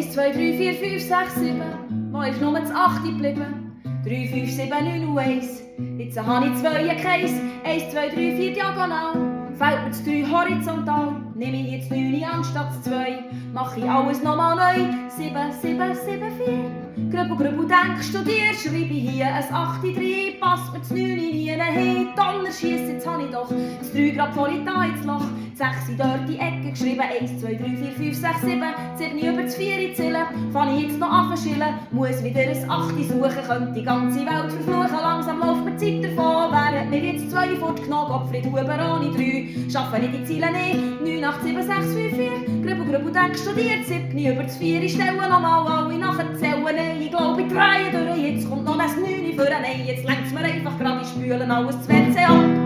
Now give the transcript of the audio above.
1, 2, 3, 4, 5, 6, 7. Wo ist nur das 8 geblieben? 3, 5, 7, 9 und 1. Jetzt habe ich 2 einen Kreis. 1, 2, 3, 4 diagonal. Fällt mir das 3 horizontal. Nehme ich jetzt 9 anstatt 2. Mache ich alles nochmal neu. 7, 7, 7, 4. Grübel, grübel, denk, studier. Schreibe ich hier ein 8 rein. Passt mir das 9 nie hin. Donner schiess, jetzt habe ich doch das 3 grad voll da ins Loch. 6 in dort die Ecke geschrieben. 1, 2, 3, 4, 5, 6, 7. 7 über das 4 zählen. Fange ich jetzt noch an schillen. Muss wieder ein 8 suchen. Könnte die ganze Welt verfluchen. Langsam läuft mir die Zeit davon. Wer hat mir jetzt 2 fortgenommen? Gottfried Huber ohne 3. Schaffen nicht die Ziele nicht. 9, 8, 7, 6, 5, 4. Grübel, grübel, denk, studiert. 7 über das 4 stellen. Nochmal alle nachzählen. Nein, ich glaube, ich drehe durch. Jetzt kommt noch das 9 für ein Nein. Jetzt lenkt's mir einfach gerade, ich spüle alles das WC ab.